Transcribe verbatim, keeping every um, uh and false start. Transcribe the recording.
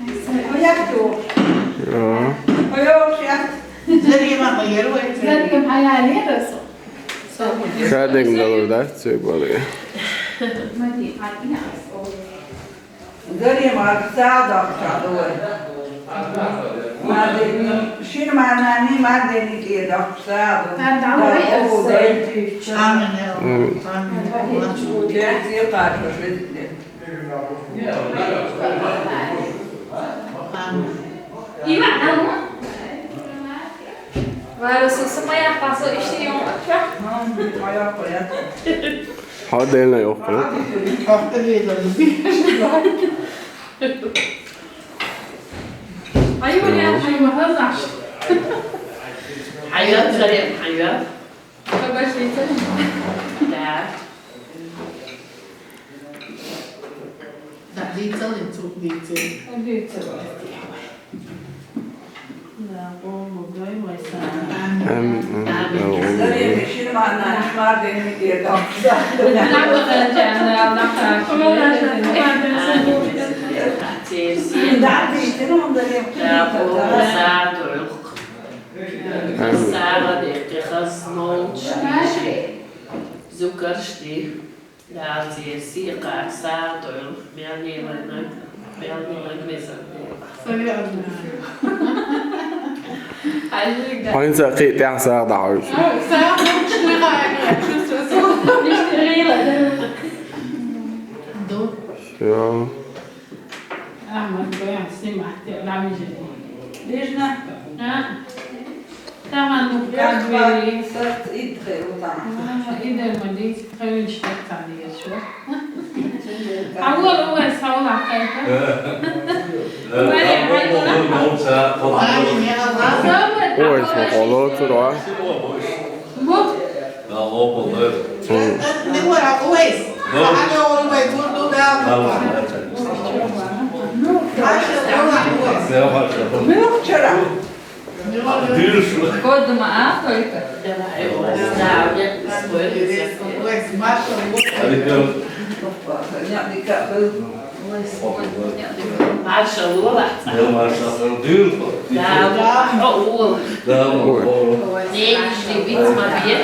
Ой, як то? Ага. Ой, як? Зерьем а ма єр вай. Зерьем а ма єр вай. Шаден галурда, це були. Зерьем а ма садак садой. Мадени, шин манани мадени кедак садо. Амин. Амин. Амин. Амин. Иван, а ну? Варусу сумая пасо ишти юм. Хадена ёх. Ай, ой, ай, ой, ай. Ай, ай, ай, ай. Побольше. Да. Да, лица, лицо, лицо. Лицо. Да, Богу, дай мой сан. Амин, амин. Амин. Амин. Зерьем а ма єр вай. Амин. Сагадехтех аз нолчни. Зукаршди. Дала цӀерси къарса дойла. Мел лелайнаг, мел лелайнаг везан. Хьайнца кхетӀехь сагӀа дахьуьйту. Всё. Таман духкар бери. Сарт идхе утана. Идер мадис хевин штат цадиер шо. Авал овес авал ахайта. Овес ма къоло цура. Бу. Бу чара. Кодма, а, только? Маршалла.